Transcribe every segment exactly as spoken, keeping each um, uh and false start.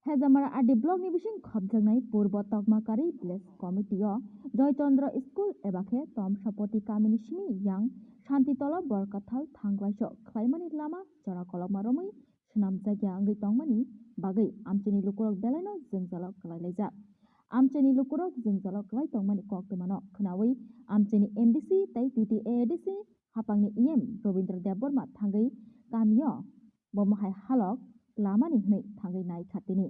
Hejamara R D block ni bising khopjaknai Purbo Tokmakari Village Committee o Joy Chandra School eba khe Tom Sapoti kamini simi yang Shanti Tola Borkathal thanglaisok khlaimani lama jora kolokma romwi swnamjakya wngwi tongmani bagwi amchaini lukurok belaino jwngjalo kwlailaijak. Amchaini lukurok jwngjalo kwlai tongmani koktwmano khwnawi amchaini M D C tei T T A A D C ni hapangni E M Robindra Debbarma thangwi kamio bomo hai halok lamani hwnwi thangwi naikha tini.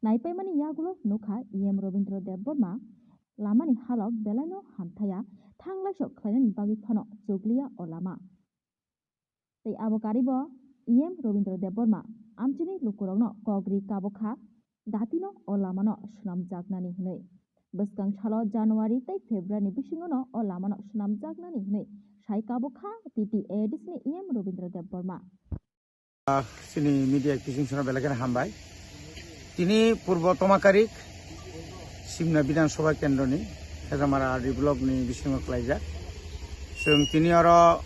Naipaimani yagulo nukha E M Robindra Debbarma lamani halok belaino hamthaya, thanglaisok khlainani bagwi phano chukliya o lama. Tei abo karibo E M Robindra Debbarma amchini lukurokno kok ri kabo kha, datino o lamano swnamjaknani hwnwi. Bwskang salo January tei February ni bisingono o lamano swnamjaknani hwnwi sai kabo kha T T A A D C ni E M Robindra Debbarma. Chini media kising sono belai kheno hambai. Tini Purbo Tomakarik Simna Bidhan Sabha Kendroni Hejamara R D block ni bisingo klaijak. Chwng tini oro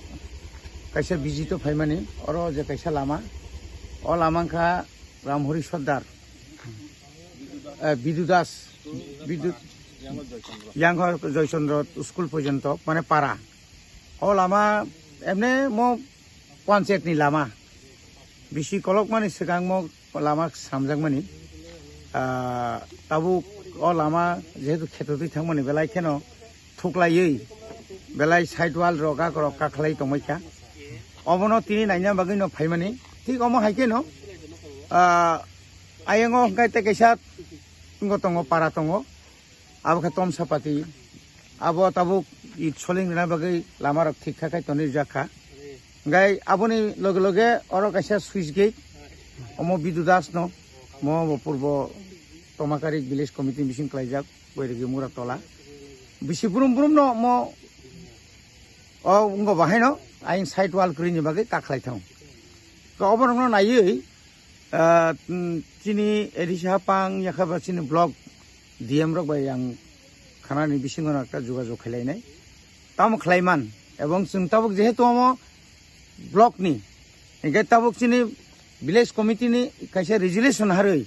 kaisa visit o phaimani, oro je kaisa lama, o lama wngkha Ramhori Sordar, eh, Bidu Das, Bidu, Yangho Joychandra School porjonto, mane para. O lama emne mo panchayat ni lama. Bisi kolokmani swkang mo lama samjakmani. Ah, tabuk o lama jehetu kheto twi thangmani belai kheno thuklaiwi belai side wall rok gak rok kakhlai tongbaikha. Obono tini naina bagwino phaimani. Thik omo hai kheno, ah, ayango hwnkhe tei kaisa tongo, tongo, para tongo. Abo khe Tom Sapati. Abo tabuk it soling rwna bagwi lama rok thik kha khai tonwi rijak kha. Hwnkhe aboni loge loge oro kaisa switch gate, omo Bidu Das no, mo bo Purbo Tomakarik Village Committee ni bising klaijak, Boiregi Mura Tola. Bisi brum brum no mo o wngkha bahaino ayang side wall kwrwini bagwi kakhlai thang. To oborokno naiwi, ah, mm, chini A D C hapang yakha ba chini block D M rok bai ang khanani bisingo no ekta jogajog khlai nai. Tamo khlai man, ebong chwng tabuk jehetu omo block ni, hingke tabuk chini village committee ni kaisa resolution harwi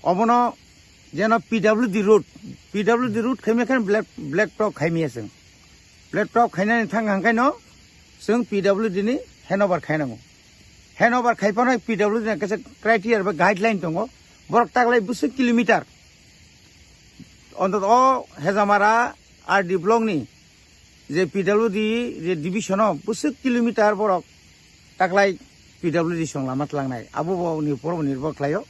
obono jeno P W D road, P W D road khaimya khe black, black top khaimya chwng. Black top khainani thang hangkhaino chwng P W D ni handover khainango. Handover khaiphano P W D ni kaisa criteria ba guideline tongo. Borok taklai bwswk kilometer. Ontoto o Hejamara R D block ni je P W D je division o bwswk kilometer borok taklai P W D song lama tlangnai. Abo bo ni upor bo nirbhor khlaio.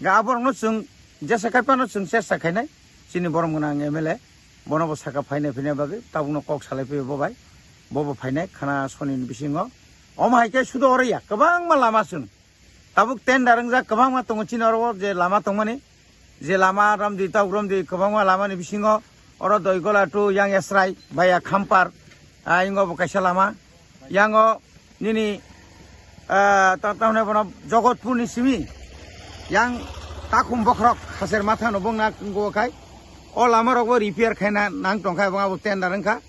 Ga aborokno chwng jesa kaiphano chwng chesta khainai. Chini borom gwnang M L A, bono bo saka phainai phainai bagwi, tabukno kok salai phaiwi bo bai, bo bo phainai khana soni ni bisingo. Omo hai khe sudo oro ya, kwbangma lama chwng. Tabuk tender wngjak kwbangma tongo chini oro je lama tongmani, je lama romdi, tabuk romdi kwbangma lama ni bisingo oro Doigola to Yang Esrai, Baya Khampar, ah, ingo bo kaisa lama. Yango nini, ah, ta-, tamne bono Jogotpur ni simi yang takhum bokhorok haser matha no bongna wngkha khai. O lama rok bo repair khaina nang tongkha, ebong abo tender wngkha.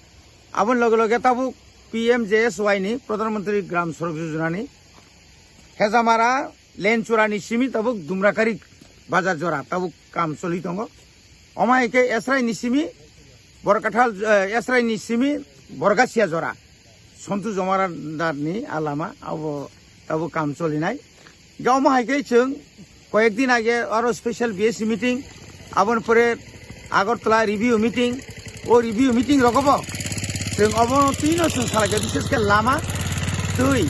Aboni loge loge tabuk P M J S Y ni Pradhan Mantri Gram Sadak Yojana ni Hejamara Lenchura ni simi tabuk Dumrakari bazar jora tabuk kam choli tongo. Omo hai khe Esrai ni simi Borkathal, eh, Esrai ni simi Borgasia jora Sontu Jomaradar ni a lama abo tabuk kam cholinai. Ga omo hai khe chwng koyek din age aro special B S C meeting, aboni pore Agartala review meeting, o review meeting rogo bo chwng obo twi no chwng salai kha, bishes khe lama, twi,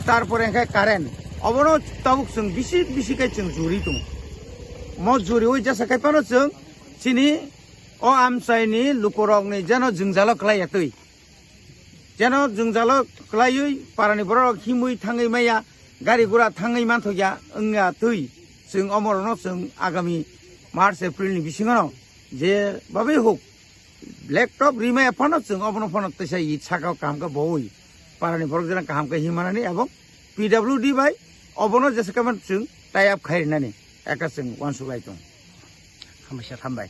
tarpore hwnkhe current. Obono tabuk chwng bisi bisi khe chwng juri tongo. Mo juriwi jesa khai phano chwng chini o amchaini lukurokni jeno jwngjalo kwlai ya twi. Jeno jwngjalo kwlaiwi parani borok himwi thangwi maya, gari gura thangwi manthokya wngya twi. Chwng omorokno chwng agami March, April ni bisingono je babai huk black top rimaya phano chwng obono phano teisa i sakao kaham khe bowi parani borok jeno kaham khe himanani ebong P W D bai obono jesa khe chwng tie up khai rinani ekha chwng uansuk lai tongo. Hambai sir, hambai.